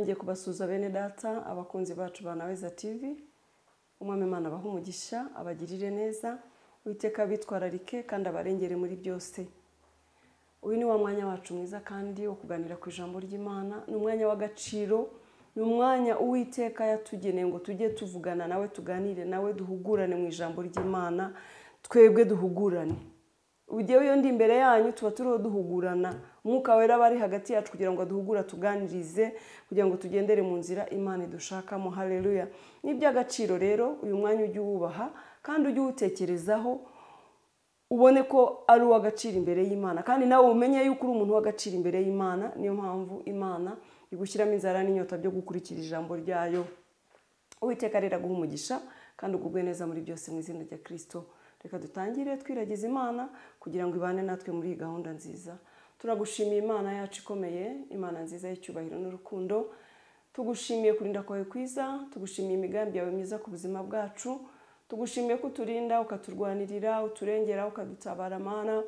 Nongeye kubasuhuza bene data, abakunzi bacu ba Naweza TV. Umwami Imana abahe umugisha, abagirire neza, Uwiteka abitwararike kandi abarengere muri byose. Uyu ni wa mwanya wacu mwiza kandi wo kuganira ku ijambo ry'Imana, ni umwanya w'agaciro, ni umwanya Uwiteka yatugeneye ngo tujye tuvugana nawe, tuganire nawe, duhugurane mu ijambo ry'Imana, twebwe duhugurane. Ugiye iyo ndi imbere yanyu tuba turiho duhugurana, Umwuka Wera aba ari hagati yacu kugira ngo aduhugure, atuganirize, kugira ngo tugendere mu nzira Imana idushakamo. Haleluya. Ni iby'agaciro rero uyu mwanya ujye uwubaha kandi ujye uwutekerezaho, ubone ko ari uw'agaciro imbere y'Imana, kandi nawe umenye yuko uri umuntu w'agaciro imbere y'Imana. Niyo mpamvu Imana igushyiramo inzara n'inyota byo gukurikira ijambo ryayo. Uwiteka rero aguhe umugisha kandi ugubwe neza muri byose mu izina rya Kristo. Reka dutangire twiragiza Imana kugira ngo ibane natwe muri iyi gahunda nziza. Turagushimiye Imana yacu ikomeye, Imana nziza y'icyubahiro n'urukundo. Tugushimiye kurinda kwawe kwiza, tugushimiye imigambi yawe myiza ku buzima bwacu, tugushimiye ko uturinda, ukaturwanirira, uturengera, ukadutabara. Mana,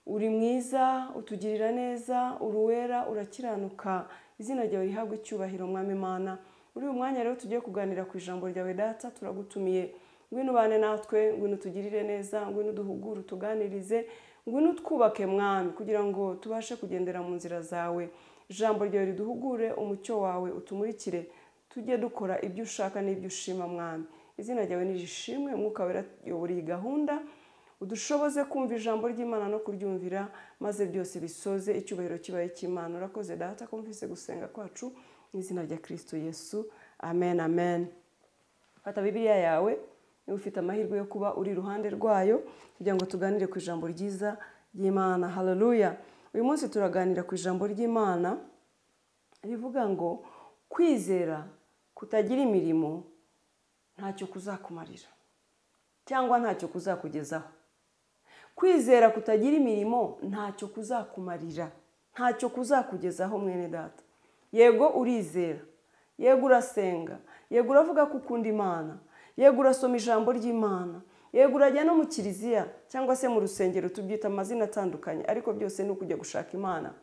uri mwiza, utugirira neza, uri uwera, urakiranuka. Izina ryawe rihabwe icyubahiro, Mwami Imana. Muri uyu mwanya rero tugiye kuganira ku ijambo ryawe Data, turagutumiye. Ngwino ubane natwe, ngwino utugirire neza, ngwino uduhugure, utuganirize, ngwino utwubake Mwami, kugira ngo tubashe kugendera mu nzira zawe. Ijambo ryawe riduhugure, umucyo wawe utumurikire, tujye dukora ibyo ushaka n'ibyo ushima Mwami. Izina ryawe nirishimwe, Umwuka Wera ayobora iyi gahunda, udushoboze kumva ijambo ry'Imana no kuryumvira, maze byose bisoze icyubahiro kibaye cy'Imana. Urakoze Data kumvise gusenga kwacu mu izina rya Kristo Yesu. Amen, amen. Fata Bibiliya yawe niba ufite amahirwe yo kuba uri iruhande rwayo, kugira ngo tuganire ku ijambo ryiza ry'Imana. Haleluya. Uyu munsi turaganira ku ijambo ry'Imana rivuga ngo kwizera kutagira imirimo ntacyo kuzakumarira cyangwa ntacyo kuzakugezaho. Kwizera kutagira imirimo ntacyo kuzakumarira, ntacyo kuzakugezaho mwene data. Yego urizera, yego urasenga, yego uravuga ko ukunda Imana, yego urasoma ijambo ry'Imana, yego urajya no mu kiliziya cyangwa se mu rusengero, tubyita amazina atandukanye, ariko byose ni ukujya gushaka Imana.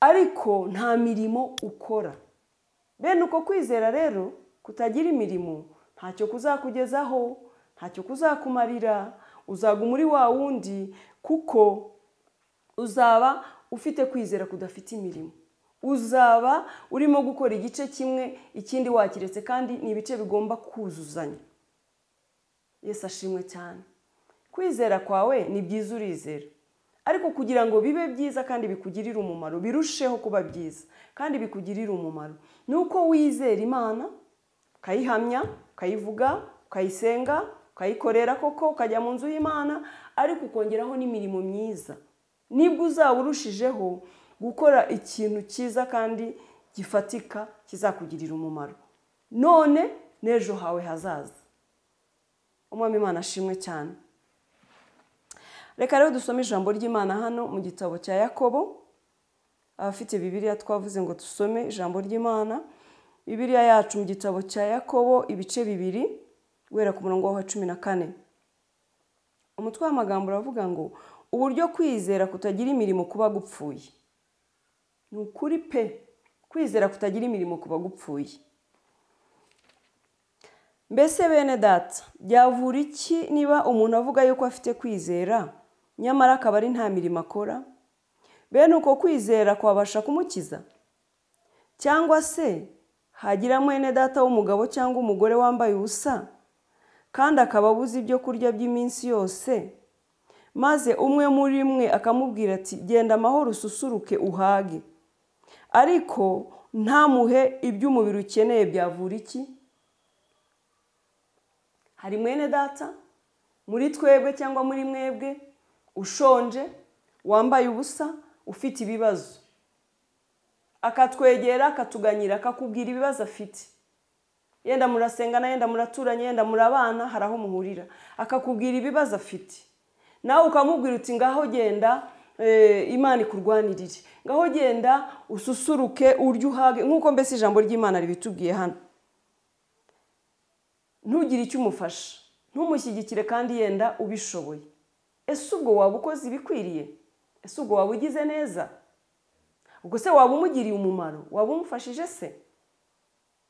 Ariko nta mirimo ukora. Bene uko kwizera rero kutagira imirimo ntacyo kuzakugezaho, ntacyo kuzakumarira, uzaguma uri wa wundi, kuko uzaba ufite kwizera kudafite imirimo. Uzaba urimo gukora igice kimwe ikindi wakiretse, kandi ni ibice bigomba kuzuzanya. Yesu ashimwe cyane. Kwizera kwawe ni byiza, urizera, ariko kugira ngo bibe byiza kandi bikugirire umumaro, birusheho kuba byiza kandi bikugirire umumaro, ni uko wizera Imana, ukayihamya, ukayivuga, ukayisenga, ukayikorera koko, ukajya mu nzu y'Imana, ariko ukongeraho n'imirimo myiza. Nibwo uzaba urushijeho gukora ikintu cyiza kandi gifatika kizakugirira umumaro none n'ejo hawe hazaza. Umwami Imana ashimwe cyane. Reka rero dusome ijambo ry'Imana hano mu gitabo cya Yakobo. Abafite Bibiliya twavuze ngo dusome ijambo ry'Imana. Bibiliya yacu mu gitabo cya Yakobo ibice 2 guhera ku murongo wa 14. Umutwe w'amagambo uravuga ngo uburyo kwizera kutagira imirimo kuba gupfuye. Ni ukuri pe, kwizera kutagira imirimo kuba gupfuye. Mbese bene data, byavura iki niba umuntu avuga yuko afite kwizera nyamara akaba ari nta mirimo akora? Bene uko kwizera kwabasha kumukiza? Cyangwa se hagira mwene data w'umugabo cyangwa umugore wambaye ubusa kandi akaba abuze ibyo kurya by'iminsi yose, maze umwe muri mwe akamubwira ati genda amahoro ususuruke uhage, ariko ntamuhe iby'umubiri ukeneye, byavura iki? Hari mwene data muri twebwe cyangwa muri mwebwe ushonje, wambaye ubusa, ufite ibibazo, akatwegera, akatuganyira, akakubwira ibibazo afite. Yenda murasengana, yenda muraturanye, yenda murabana, hari aho muhurira, akakubwira ibibazo afite. Nawe ukamubwira uti ngaho genda, Imana ikurwanirire, ngaho genda ususuruke, urye uhage, nk'uko mbese ijambo ry'Imana ribitubwiye hano. Ntugire icyo umufasha, ntumushyigikire kandi yenda ubishoboye. Ese ubwo waba ukoze ibikwiriye? Ese ubwo waba ugize neza? Ubwo se waba umugiriye umumaro, waba umufashije se?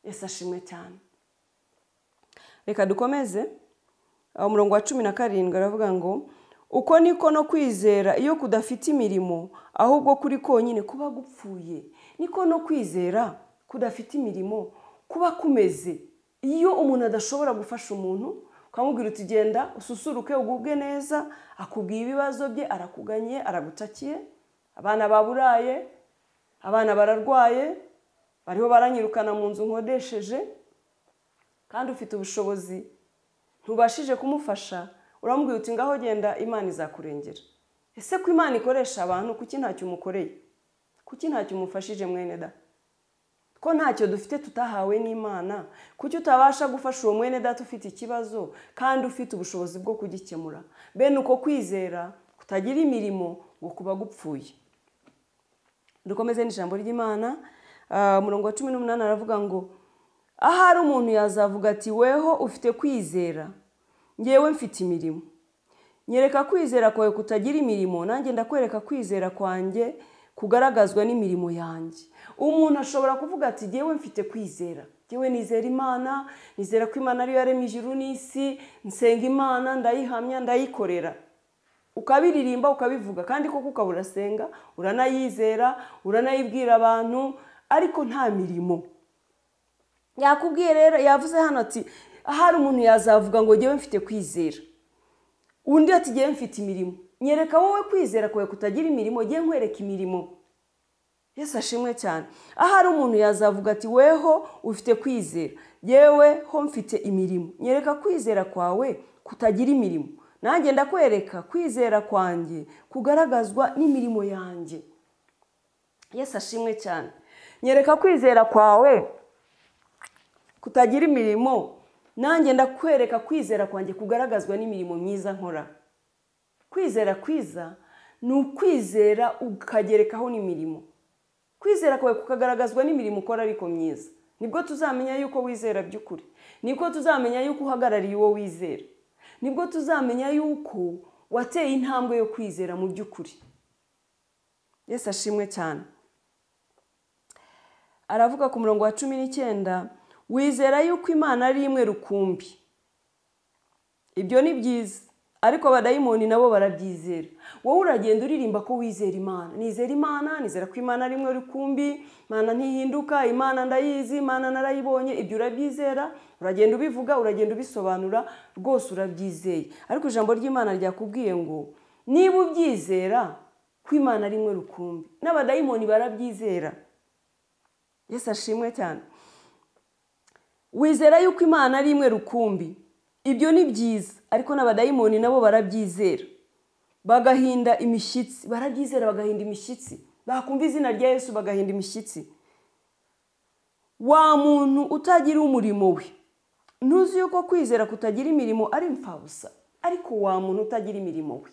Yesu ashimwe cyane. Reka dukomeze. Umurongo wa 17 aravuga ngo uko niko no kwizera iyo kudafite imirimo ahubwo kuri konyine kuba gupfuye. Niko no kwizera kudafite imirimo kuba kumeze. Iyo umuntu adashobora gufasha umuntu, ukamubwira uti genda ususuruke ugubwe neza, akubwiye ibibazo bye, arakuganye, aragutakiye, abana baburaye, abana bararwaye, bariho baranyirukana mu nzu nkodesheje, kandi ufite ubushobozi ntubashije kumufasha, uramubwira uti ngaho genda Imana izakurengera. Ese ko Imana ikoresha abantu, kuki ntacyo umukoreye? Kuki ntacyo umufashije mwene da? Ko ntacyo dufite tutahawe n'Imana, kuki utabasha gufasha uwo mwene data ufite ikibazo kandi ufite ubushobozi bwo kugikemura? Bene uko kwizera kutagira imirimo ngo kuba gupfuye. Dukomeze n'ijambo ry'Imana. Umurongo wa 18 aravuga ngo ahari umuntu yazavuga ati weho ufite kwizera, ngewe mfite imirimo. Nyereka kwizera kwawe kutagira imirimo, nanjye ndakwereka kwizera kwanjye kugaragazwa n'imirimo yanjye. Umuntu ashobora kuvuga ati ngewe mfite kwizera, ngewe nizera Imana, nizera ko Imana ariyo yaremye ijuru n'isi, nsenga Imana, ndayihamya, ndayikorera. Ukabiririmba ukabivuga, kandi koko ukaba urasenga, uranayizera, uranayibwira abantu, ariko nta mirimo. Yakubwiye rero, yavuze hano ati ahari umuntu yazavuga ngo ngewe mfite kwizera, undi ati ngewe mfite imirimo. Nyereka wowe kwizera kwawe kutagira imirimo, ngewe nkwereka imirimo. Yesu ashimwe cyane. Ahari umuntu yazavuga ati weho ufite kwizera, yewe ho mfite imirimo. Nyereka kwizera kwawe kutagira imirimo, nanjye ndakwereka kwizera kwanjye kugaragazwa n'imirimo yanjye. Yesu ashimwe cyane. Nyereka kwizera kwawe kutagira imirimo, nanjye ndakwereka kwizera kwanjye kugaragazwa n'imirimo myiza nkora. Kwizera kwiza ni ukwizera ukagerekaho n'imirimo. Kwizera kwawe kukagaragazwa n'imirimo ukora ariko myiza. Nibwo tuzamenya yuko wizera by'ukuri, nibwo tuzamenya yuko uhagarariye uwo wizera, nibwo tuzamenya yuko wateye intambwe yo kwizera mu by'ukuri. Yesu ashimwe cyane. Aravuga ku murongo wa 19, wizera yuko Imana ari imwe rukumbi. Ibyo ni byiza, ariko abadayimoni nabo barabyizera. Wowe uragenda uririmba ko wizera Imana, nizera Imana, nizera ko Imana ari imwe rukumbi, Imana ntihinduka, Imana ndayizi, Imana narayibonye. Ibyo urabyizera, uragenda ubivuga, uragenda ubisobanura, rwose urabyizeye. Ariko ijambo ry'Imana ryakubwiye ngo niba ubyizera ko Imana ari imwe rukumbi, n'abadayimoni barabyizera. Yesu ashimwe cyane. Wizera yuko Imana ari imwe rukumbi, ibyo ni byiza, ariko n'abadayimoni nabo barabyizera, bagahinda imishyitsi. Barabyizera bagahinda imishyitsi, bakumva izina rya Yesu bagahinda imishyitsi. Wa muntu utagira umurimo we, ntuzi yuko kwizera kutagira imirimo ari imfabusa. Ariko wa muntu utagira imirimo we,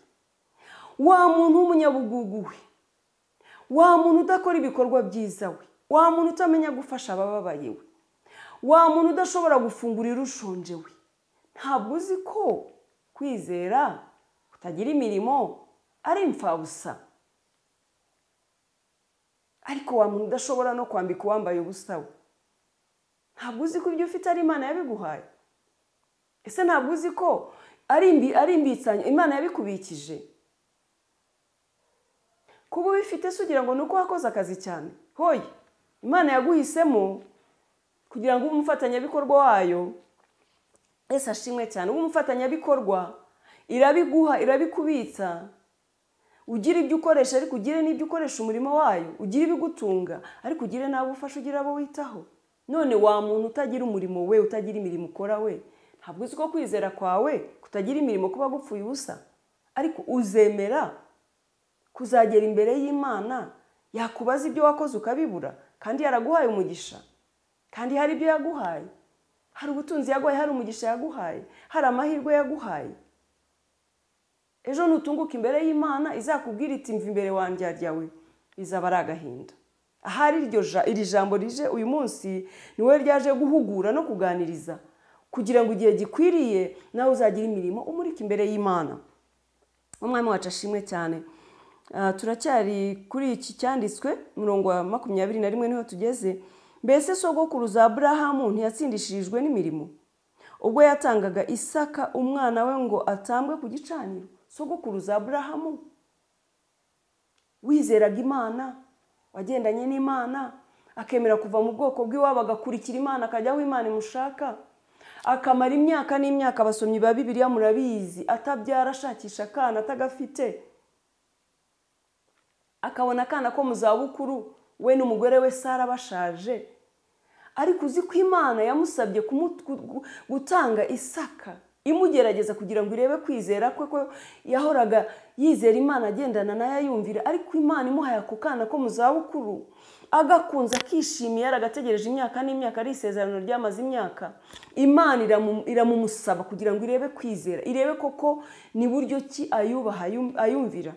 wa muntu w'umunyabugugu we, wa muntu udakora ibikorwa byiza we, wa muntu utamenya gufasha abababaye we, wa muntu udashobora gufungurira ushonje we, ntabwo uzi ko kwizera kutagira imirimo ari imfabusa. Ariko wa muntu udashobora no kwambika uwambaye ubusa we, ntabwo uzi ko ibyo ufite ari Imana yabiguhaye. Ese ntabwo uzi ko ari imbitsanyo Imana yabikubikije? Kuba ubifite se ugira ngo ni uko wakoze akazi cyane? Hoye, Imana yaguhisemo kugira ngo ube umufatanyabikorwa wayo. Yesu ashimwe cyane. Ube umufatanyabikorwa, irabiguha, irabikubitsa. Ugira ibyo ukoresha, ariko ugire n'ibyo ukoresha umurimo wayo, ugire ibigutunga, ariko ugire n'abo ufasha, ugire abo witaho. None wa muntu utagira umurimo we, utagira imirimo ukora we, ntabwo uzi ko kwizera kwawe kutagira imirimo kuba gupfuye ubusa? Ariko uzemera kuzagera imbere y'Imana yakubaza ibyo wakoze ukabibura, kandi yaraguhaye umugisha, kandi hari ibyo yaguhaye, hari ubutunzi yaguhaye, hari umugisha yaguhaye, hari amahirwe yaguhaye. Ejo nutunguka imbere y'Imana izakubwira iti mva imbere wanjye ryawe, bizaba ari agahinda. Ahari iri jambo rije uyu munsi ni wowe ryaje guhugura no kuganiriza, kugira ngo igihe gikwiriye nawe uzagira imirimo umurika imbere y'Imana. Umwami wacu ashimwe cyane. Turacyari kuri iki cyanditswe, umurongo wa 21 niho tugeze. Mbese sogokuruza Aburahamu ntiyatsindishirijwe n'imirimo ubwo yatangaga Isaka umwana we ngo atambwe ku gicaniro? Sogokuruza Aburahamu wizeraga Imana, wagendanye n'Imana, akemera kuva mu bwoko bw'iwabo agakurikira Imana, akajya aho Imana imushaka, akamara imyaka n'imyaka, abasomyi ba Bibiliya murabizi, atabyara, ashakisha akana atagafite, akabona akana ko mu zabukuru, we n'umugore we Sara bashaje. Ariko uzi ko Imana yamusabye gutanga Isaka, imugerageza kugira ngo irebe kwizera kwe, ko yahoraga yizera Imana, agendana nayo, ayumvira. Ariko Imana imuhaye ako kana ko mu zabukuru, agakunze, akishimiye, yaragategereje imyaka n'imyaka, ari isezerano ryamaze imyaka. Imana iramumusaba kugira ngo irebe kwizera, irebe koko ni buryo ki ayubaha, ayumvira.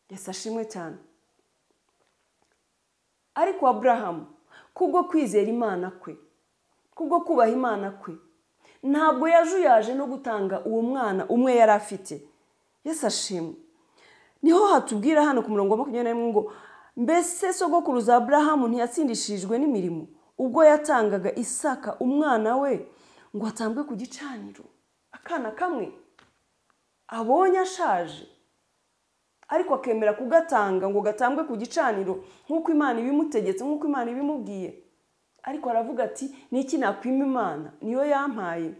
Yesu ashimwe cyane. Ariko Aburahamu kubwo kwizera Imana kwe, kubwo kubaha Imana kwe, ntabwo yajuyaje no gutanga uwo mwana umwe yari afite. Yesu ashimwe. Niho hatubwira hano ku murongo wa 21 ngo mbese sogokuruza Aburahamu ntiyatsindishirijwe n'imirimo ubwo yatangaga Isaka umwana we ngo atambwe ku gicaniro? Akana kamwe abonye ashaje, ariko akemera kugatanga ngo gatambwe ku gicaniro nk'uko Imana ibimutegetse, nk'uko Imana ibimubwiye. Ariko aravuga ati niki nakwima Imana, niyo yampaye.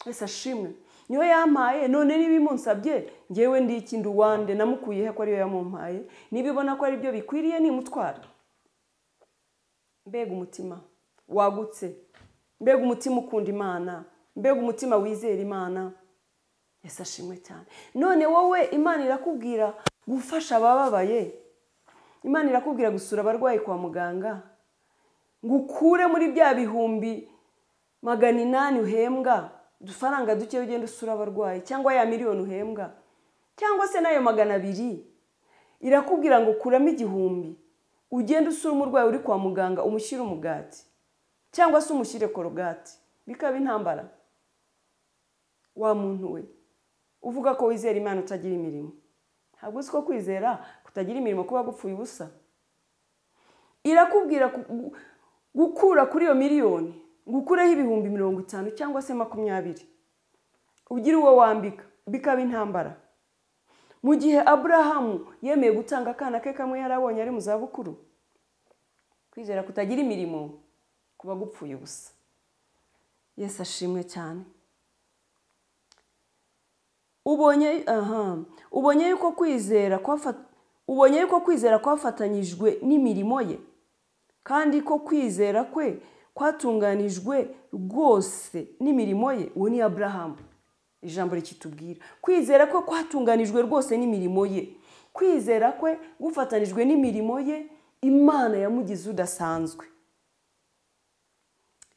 Yesu ashimwe. Niyo yampaye, none niba imunsabye ngewe ndi iki, ndi uwande, namukuye he ko ariyo yamumpaye? Nibibona ko ari byo bikwiriye nimutwara. Mbega umutima wagutse, mbega umutima ukunda Imana, mbega umutima wizera Imana. Yesu ashimwe cyane. None wowe Imana irakubwira gufasha abababaye, Imana irakubwira gusura abarwayi kwa muganga, ngo ukure muri bya 800,000 uhembwa udufaranga duke ugenda usura abarwayi, cyangwa ya miliyoni uhembwa, cyangwa se nayo 200. Irakubwira ngo kuramo 1000 ugende usura umurwayi uri kwa muganga, umushyire umugati cyangwa se umushyire korogati, bikaba intambara. Wa muntu we uvuga ko wizera Imana utagira imirimo, ntabwo uzi ko kwizera kutagira imirimo kuba gupfuye ubusa. Irakubwira gukura kuri iyo miliyoni, gukureho 50,000 cyangwa se 20, ugire uwo wambika, bikaba intambara. Mu gihe Aburahamu yemeye gutanga akana ke kamwe yarabonye ari mu zabukuru, kwizera kutagira imirimo kuba gupfuye ubusa. Yesu ashimwe cyane. Ubonye yuko kwizera kwafatanyijwe n'imirimo ye, kandi ko kwizera kwe kwatunganijwe rwose n'imirimo ye. Uwo ni Aburahamu. Ijambo rikitubwira kwizera kwe kwatunganijwe rwose n'imirimo ye, kwizera kwe gufatanijwe n'imirimo ye, Imana yamugize udasanzwe.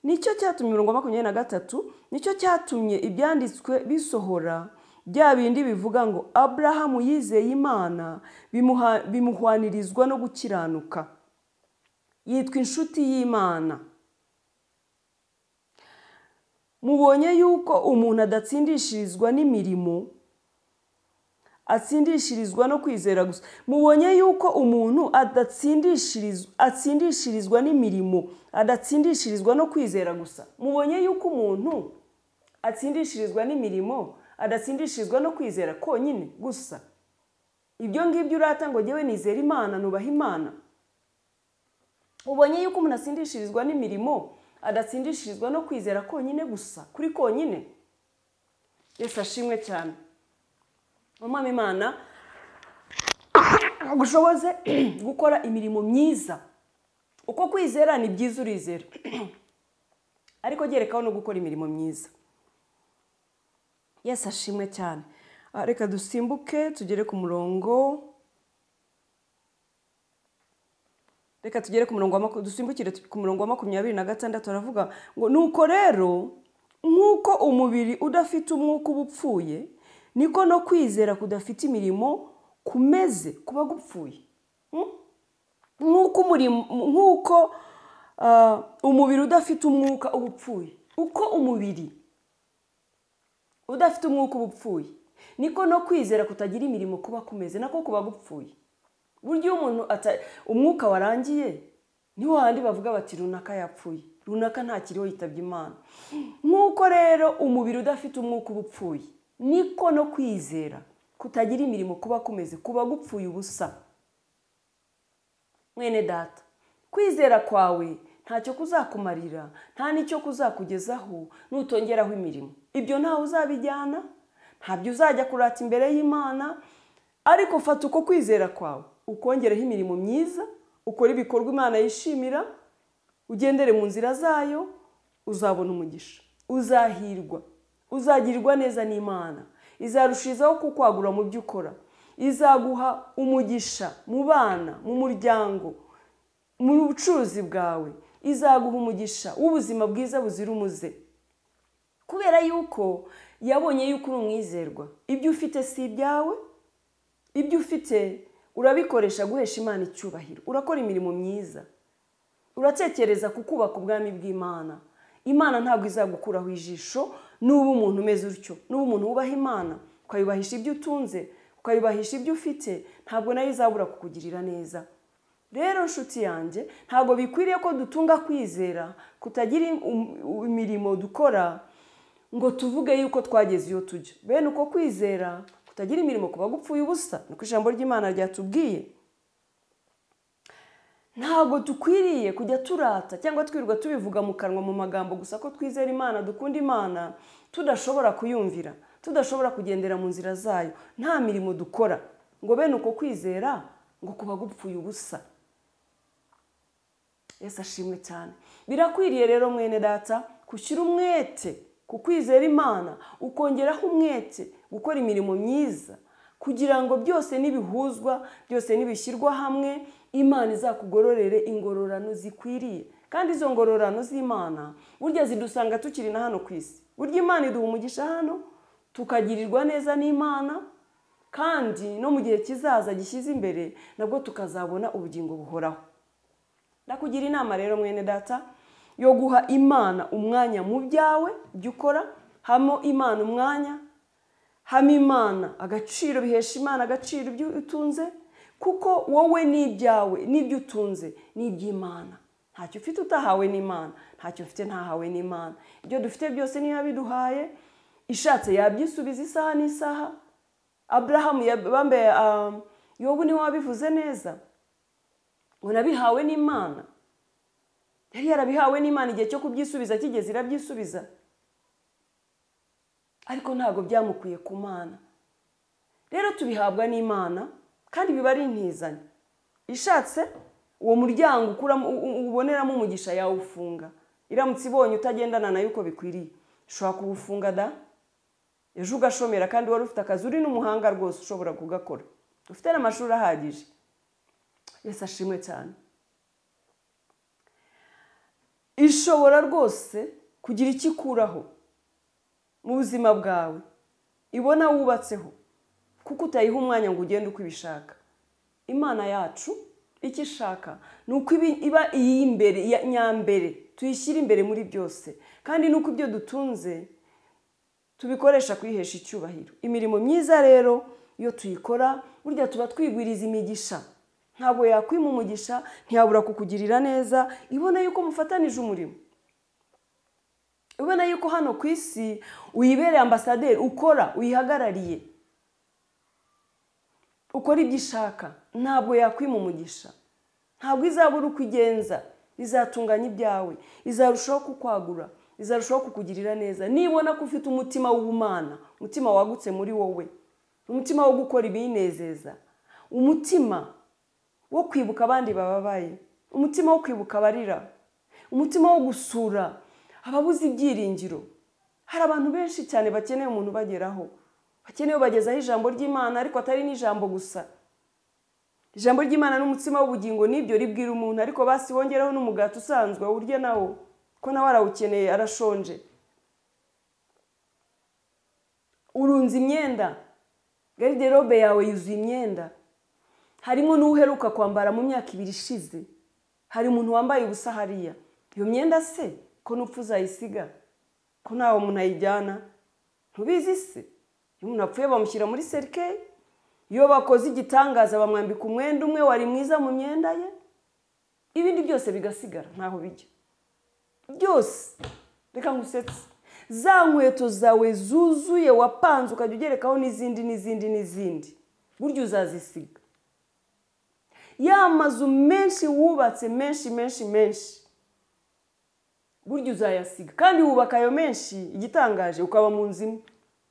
Nicyo cyatumye umurongo wa 23, nicyo cyatumye ibyanditswe bisohora bya bindi bivuga ngo Aburahamu yizeye Imana bimuhwanirizwa no gukiranuka, yitwa inshuti y'Imana. Mubonye yuko umuntu adatsindishirizwa n'imirimo, atsindishirizwa no kwizera gusa. Mubonye yuko umuntu atsindishirizwa n'imirimo, adatsindishirizwa no kwizera gusa. Mubonye yuko umuntu atsindishirizwa n'imirimo, adatsindishirizwa no kwizera konyine gusa. Ibyo ngibyo urata ngo jyewe nizera Imana, nubaha Imana. Ubonye yuko umuntu atsindishirizwa n'imirimo, adatsindishirizwa no kwizera konyine gusa, kuri konyine. Yesu ashimwe cyane. Umwami Imana agushoboze gukora imirimo myiza. Uko kwizera ni byiza, urizera, ariko gerekaho no gukora imirimo myiza. Yesu ashimwe cyane. Reka dusimbuke tugere ku murongo. Reka tugere ku murongo wa dusimbukire ku murongo wa 26. Aravuga ngo nuko rero nk'uko umubiri udafite umwuka uba upfuye, niko no kwizera kudafite imirimo kumeze kuba gupfuye. Nk'uko umubiri udafite umwuka uba upfuye, uko umubiri udafite umwuka uba upfuye, Niko no kwizera kutagira imirimo kuba kumeze, nako kuba gupfuye. Burya iyo umuntu umwuka warangiye, niho handi bavuga bati runaka yapfuye, runaka ntakiriho, yitabye Imana. Nk'uko rero umubiri udafite umwuka uba upfuye, niko no kwizera kutagira imirimo kuba kumeze, kuba gupfuye ubusa. Mwene data, kwizera kwawe ntacyo kuzakumarira, nta n'icyo kuzakugezaho nutongeraho imirimo. Ibyo ntawe uzabijyana, ntabyo uzajya kurata imbere y'Imana. Ariko fata uko kwizera kwawe ukongereho imirimo myiza, ukore ibikorwa Imana yishimira, ugendere mu nzira zayo, uzabona umugisha, uzahirwa, uzagirirwa neza n'Imana. Izarushizaho kukwagura mu byo ukora, izaguha umugisha mu bana, mu muryango, mu bucuruzi bwawe, izaguha umugisha w'ubuzima bwiza buzira umuze. Kubera yuko yabonye yuko uri umwizerwa, ibyo ufite si ibyawe, ibyo ufite urabikoresha guhesha Imana icyubahiro, urakora imirimo myiza, uratekereza ku kubaka ubwami bw'Imana. Imana ntabwo izagukuraho ijisho nuba umuntu umeze utyo, nuba umuntu wubaha Imana, ukayubahisha ibyo utunze, ukayubahisha ibyo ufite, ntabwo nayo izabura kukugirira neza. Rero nshuti yanjye, ntabwo bikwiriye ko dutunga kwizera kutagira imirimo dukora ngo tuvuge yuko twageze iyo tujya. Bene uko kwizera kutagira imirimo kuba gupfuye ubusa, niko ijambo ry'Imana ryatubwiye. Ntabwo dukwiriye kujya turata cyangwa twirirwa tubivuga mu kanwa mu magambo gusa ko twizera Imana, dukunda Imana, tudashobora kuyumvira, tudashobora kugendera mu nzira zayo, nta mirimo dukora. Ngo bene uko kwizera ngo kuba gupfuye ubusa. Yesu ashimwe cyane. Birakwiriye rero mwene data gushyira umwete ku kwizera Imana, ukongeraho umwete gukora imirimo myiza, kugira ngo byose nibihuzwa, byose nibishyirwa hamwe, Imana izakugororere ingororano zikwiriye. Kandi izo ngororano z'Imana burya zidusanga tukiri na hano ku isi. Burya Imana iduha umugisha hano, tukagirirwa neza n'Imana, kandi no mu gihe kizaza gishyize imbere nabwo tukazabona ubugingo buhoraho. Ndakugira inama rero mwene data yo guha Imana umwanya mu byawe byo ukora, hamo Imana umwanya, hamo Imana agaciro, bihesha Imana agaciro ibyo utunze, kuko wowe n'ibyawe n'ibyo utunze n'iby'Imana. Ntacyo ufite utahawe n'Imana, ntacyo ufite ntahawe n'Imana. Ibyo dufite byose niyo yabiduhaye, ishatse yabyisubiza isaha n'isaha. Abrahamu bambaye Yobu niwe wabivuze neza, ngo nabihawe n'Imana. Yari yarabihawe n'Imana, igihe cyo kubyisubiza kigeze irabyisubiza, ariko ntabwo byamukwiye ku Mana. Rero tubihabwa n'Imana kandi biba ari intizanyo. Ishatse uwo muryango uboneramo umugisha yawufunga. Iramutse ibonye utagendana nayo uko bikwiriye, ushobora kuwufunga da, ejo ugashomera, kandi wari ufite akazi, uri n'umuhanga rwose ushobora kugakora, ufite n'amashuri ahagije. Yesu ashimwe cyane. Ishobora rwose kugira icyo ikuraho mu buzima bwawe, ibona wubatseho, kuko utayiha umwanya ngo ugende uko ibishaka. Imana yacu icyo ishaka ni uko iba iy'imbere, nyambere, tuyishyira imbere muri byose, kandi nuko ibyo dutunze tubikoresha kuyihesha icyubahiro. Imirimo myiza rero iyo tuyikora, burya tuba twigwiriza imigisha. Ntabwo yakwima umugisha, ntiyabura kukugirira neza. Ibona yuko mufatanije umurimo, ibona yuko hano ku isi uyibereye ambasaderi, ukora, uyihagarariye, ukora ibyo ishaka. Ntabwo yakwima umugisha, ntabwo izabura uko igenza, izatunganya ibyawe, izarushaho kukwagura, izarushaho kukugirira neza. Nibona ko ufite umutima w'ubumana, umutima wagutse muri wowe, umutima wo gukora ibinezeza, umutima wo kwibuka abandi bababaye, umutima wo kwibuka abarira, umutima wo gusura ababuze ibyiringiro. Hari abantu benshi cyane bakeneye umuntu bageraho, bakeneye bagezaho ijambo ry'Imana, ariko atari n'ijambo gusa. Ijambo ry'Imana n'umutsima w'ubugingo nibyo ribwira umuntu, ariko basi wongeraho n'umugati usanzwe urya nawo, ko nawe arawukeneye, arashonje. Urunze imyenda, garderobe yawe yuzuye imyenda, harimo n'uheruka kwambara mu myaka 2 ishize. Hari umuntu wambaye ubusa hariya. Iyo myenda se ko nupfa uzayisiga, ko ntawe umuntu ayijyana, ntubizi se? Iyo umuntu apfuye bamushyira muri cercueil. Iyo bakoze igitangaza bamwambika umwenda umwe wari mwiza mu myenda ye, ibindi byose bigasigara ntaho bijya byose. Reka ngusetse, za nkweto zawe zuzuye wapanze ukajya ugerekaho n'izindi n'izindi n'izindi, burya uzazisiga. Ya mazu menshi wubatse menshi menshi menshi, burya uzayasiga. Kandi wubaka ayo menshi, igitangaje ukaba mu nzu imwe,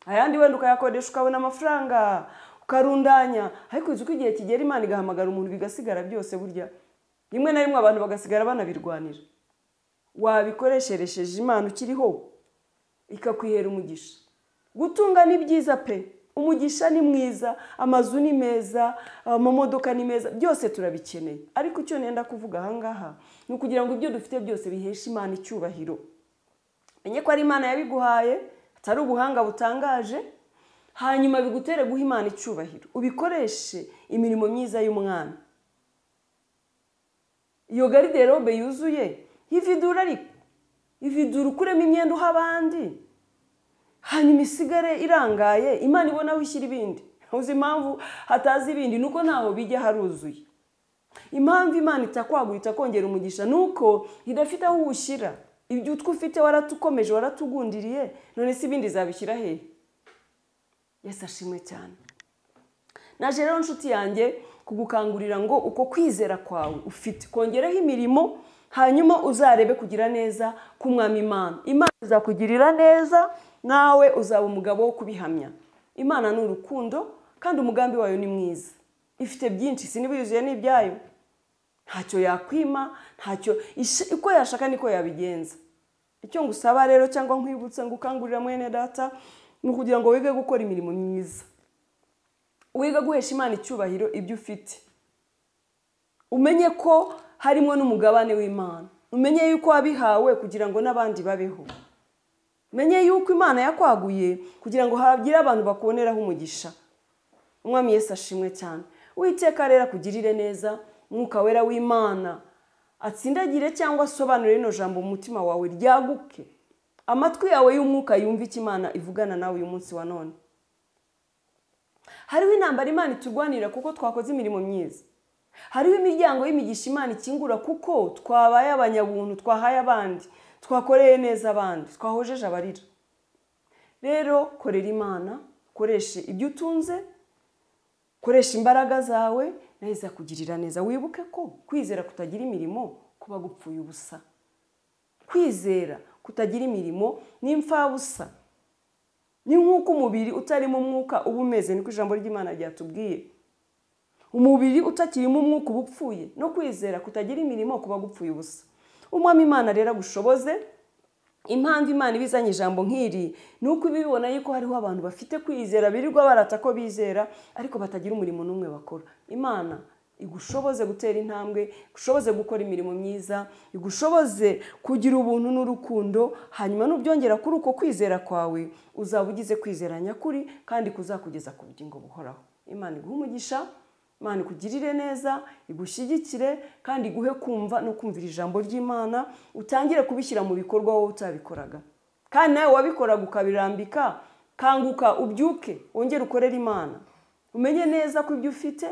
ayandi wenda ukayakodesha ukabona amafaranga ukarundanya, ariko uzi ko igihe kigera Imana igahamagara umuntu bigasigara byose. Burya rimwe na rimwe abantu bagasigara banabirwanira. Wabikoresheresheje Imana ukiriho ikakwihera umugisha. Gutunga ni byiza pe, umugisha ni mwiza, amazu ni meza, amamodoka ni meza, byose turabikeneye. Ariko icyo nenda kuvuga ahangaha ni ukugira ngo ibyo dufite byose biheshe Imana icyubahiro. Menye ko ari Imana yabiguhaye, atari ubuhanga butangaje, hanyuma bigutere guha Imana icyubahiro, ubikoreshe imirimo myiza y'umwana. Iyo garderobe yuzuye ividura, ariko ividura ukuremo imyenda uha abandi, hanyuma isigare irangaye, Imana ibona aho ishyira ibindi. Uzi impamvu hatazi ibindi? Nuko ntaho bijya haruzuye. Impamvu Imana itakwagura itakongera umugisha nuko idafite aho uwushyira. Ibyo utwo ufite waratukomeje, waratugundiriye, none se ibindi zabishyira hehe? Yesu ashimwe cyane. Naje rero nshuti yanjye kugukangurira ngo uko kwizera kwawe ufite kongereho imirimo, hanyuma uzarebe kugira neza k'Umwami Imana. Imana izakugirira neza, nawe uzaba umugabo wo kubihamya. Imana ni urukundo kandi umugambi wayo ni mwiza. Ifite byinshi, sinibiyuzuye n'ibyayo. Ntacyo yakwima, ntacyo uko yashaka niko yabigenza. Icyo ngusaba rero cyangwa nkwibutsa ngukangurira mwene data ni ukugira ngo wige gukora imirimo myiza. Wige guhesha Imana icyubahiro ibyo ufite. Umenye ko harimo n'umugabane w'Imana. Umenye yuko wabihawe kugira ngo n'abandi babeho. Umenye yuko Imana yakwaguye kugira ngo hagire abantu bakuboneraho umugisha. Umwami Yesu ashimwe cyane. Uwiteka rero akugirire neza, Mwuka Wera w'Imana atsindagire cyangwa asobanure rino jambo mu mutima wawe ryaguke. Amatwi yawe y'umwuka yumve icyo Imana ivugana nawe uyu munsi wa none. Hariho intambara Imana iturwanira kuko twakoze imirimo myiza. Hariho imiryango y'imigisha Imana ikingura kuko twabaye abanyabuntu, twahaye abandi, twakoreye neza abandi, twahojeje abarira. Rero korera Imana, koreshe ibyo utunze, koresha imbaraga zawe, nayo izakugirira neza. Wibuke ko kwizera kutagira imirimo kuba gupfuye ubusa. Kwizera kutagira imirimo ni imfabusa. Ni nk'uko umubiri utarimo umwuka uba umeze, niko ijambo ry'Imana ryatubwiye. Umubiri utakirimo umwuka uba upfuye, no kwizera kutagira imirimo kuba gupfuye ubusa. Umwami Imana rero agushoboze. Impamvu Imana ibizanye ijambo nk'iri ni uko ibibona yuko hariho abantu bafite kwizera birirwa barata ko bizera ariko batagira umurimo n'umwe bakora. Imana igushoboze gutera intambwe, igushoboze gukora imirimo myiza, igushoboze kugira ubuntu n'urukundo, hanyuma nubyongera kuri uko kwizera kwawe uzaba ugize kwizera nyakuri kandi kuzakugeza ku bugingo buhoraho. Imana iguhe umugisha, Imana ikugirire neza, igushyigikire kandi iguhe kumva no kumvira ijambo ry'Imana, utangire kubishyira mu bikorwa wowe utabikoraga. Kandi nawe wabikoraga ukabirambika, kanguka ubyuke wongere ukorere Imana. Umenye neza ko ibyo ufite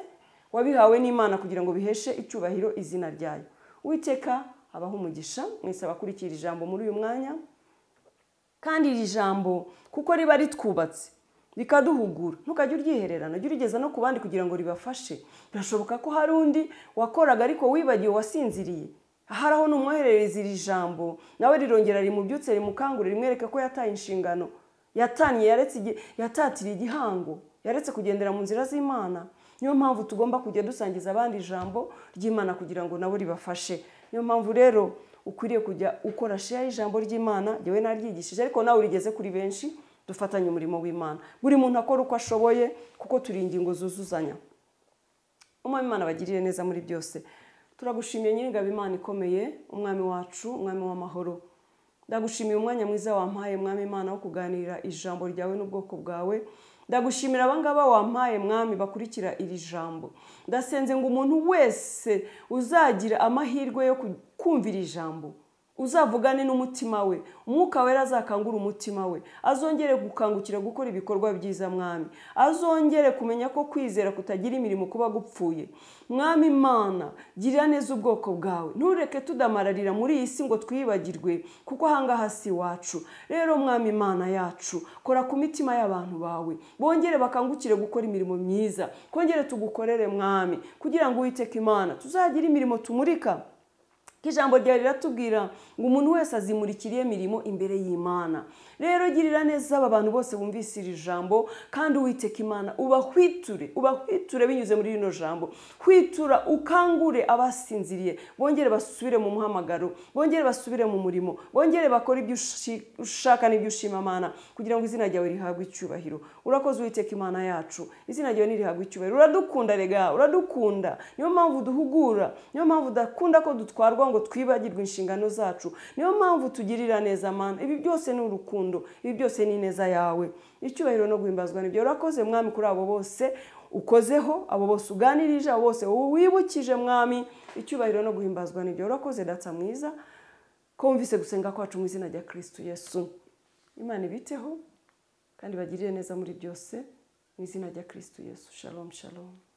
wabihawe n'Imana kugira ngo biheshe icyubahiro izina ryayo. Uwiteka abahe umugisha mwese abakurikira ijambo muri uyu mwanya. Kandi iri jambo kuko riba ritwubatse rikaduhugura, ntukajye uryihererana, ujye urigeza no ku bandi kugira ngo ribafashe. Birashoboka ko hari undi wakoraga ariko wibagiwe, wasinziriye. Ahari aho numwoherereza iri jambo, nawe rirongera rimubyutse, rimukangure, rimwereke ko yataye inshingano, yatanye, yatatiriye igihango, yaretse kugendera mu nzira z'Imana. Niyo mpamvu tugomba kujya dusangiza abandi ijambo ry'Imana kugira ngo nabo ribafashe. Niyo mpamvu rero ukwiriye kujya ukora share y'ijambo ry'Imana. Jyewe naryigishije ariko nawe urigeze kuri benshi, dufatanye umurimo w'Imana. Buri muntu akora uko ashoboye kuko turi ingingo zuzuzanya. Umwami Imana abagirire neza muri byose. Turagushimiye Nyiringabo Imana ikomeye, Umwami wacu, Umwami w'amahoro. Ndagushimiye umwanya mwiza wampaye Mwami Imana wo kuganira ijambo ryawe n'ubwoko bwawe. Ndagushimira abangaba wampaye Mwami bakurikira iri jambo. Ndasenze ngo umuntu wese uzagira amahirwe yo kumvira ijambo, Uzavugane n'umutima we, Umwuka Wera azakangura umutima we, azongere gukangukira gukora ibikorwa byiza Mwami, azongere kumenya ko kwizera kutagira imirimo kuba gupfuye. Mwami Imana, girira neza ubwoko bwawe, ntureke tudamararira muri iyi si ngo twibagirwe, kuko ahangaha si iwacu. Rero Mwami Imana yacu, kora ku mitima y'abantu bawe, bongere bakangukire gukora imirimo myiza, kongere tugukorere Mwami, kugira ngo Uwiteka Imana tuzagire imirimo tumurika. Ijambo ryawe riratubwira ngo umuntu wese azimurikira imirimo imbere y'Imana. Rero girira neza aba bantu bose bumvise iri jambo, kandi Uwiteka Imana ubahwiture, ubahwiture binyuze muri rino jambo. Hwitura ukangure abasinziriye, bongere basubire mu muhamagaro, bongere basubire mu murimo, bongere bakore ibyo ushaka n'ibyo ushima Mana, kugira ngo izina ryawe rihabwe icyubahiro. Urakoze Uwiteka Imana yacu, izina ryawe nirihabwe icyubahiro. Uradukunda rega, uradukunda. Niyo mpamvu duhugura, niyo mpamvu udakunda ko dutwarwa ngo twibagirwe inshingano zacu, niyo mpamvu tugirira neza Mana. Ibi byose ni urukundo, ibi byose ni ineza yawe. Icyubahiro no guhimbazwa nibyo. Urakoze Mwami kuri abo bose ukozeho, abo bose uganirije, abo bose wibukije Mwami. Icyubahiro no guhimbazwa nibyo. Urakoze Data mwiza ko wumvise gusenga kwacu mu izina rya Kristo Yesu. Imana ibiteho kandi bagirire neza muri byose mu izina rya Kristo Yesu. Shalom, shalom.